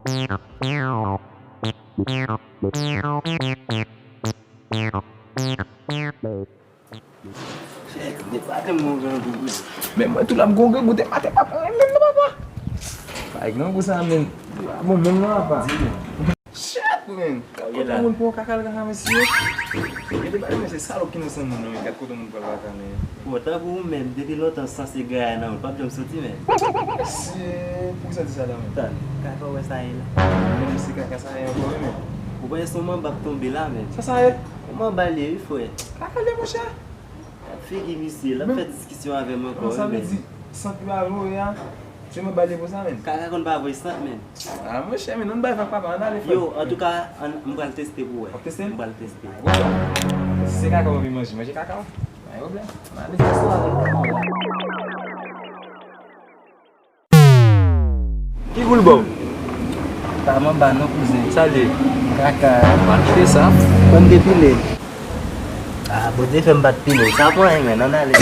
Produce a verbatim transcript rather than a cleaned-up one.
Men mwen tou la m gon grangou te maten papa menm non papa. Pa grangou sa menm. Bon menm non papa. Shit, man! Kote moun pran kaka l kaka, mesye? Gade, pa mesye, salòp ki nan san moun nan, men gad kote moun pran kaka, men. Bon, tankou ou menm, depi lontan san se gaya nan ou, l p ap janm soti, men. Mesye, pou sa di sa la, men? Tann, kaka ou wè sa ye la? Men mesye, kaka sa ye ankò, wi, men. Ou wè se yon manba k tonbe la, men. Sa sa ye? Yon manba l ye, wi, frè. Kaka l ye, monchè. Gad figi misye, l ap fè diskisyon avè m ankò, wi, men. Sa vle di, sant li pa voye a? Se mwen ba li pou sa, men. Kaka konn pa voye sant, men. Ah, monchè, men, ann bay vag papa, ann ale, frè. Yo, antouka, ann, m pral teste pou wè. W ap teste l? M pral teste. Si se kaka w anvi manje, manje kaka w. Pa gen pwoblèm. Ann ale. Ki goul bò? Pa manba non, kouzen. Sa l ye? Kaka. Mache sa. Konn depile. Ah, Bondye fè m pa t pile. Sa pran anyen, men, ann ale.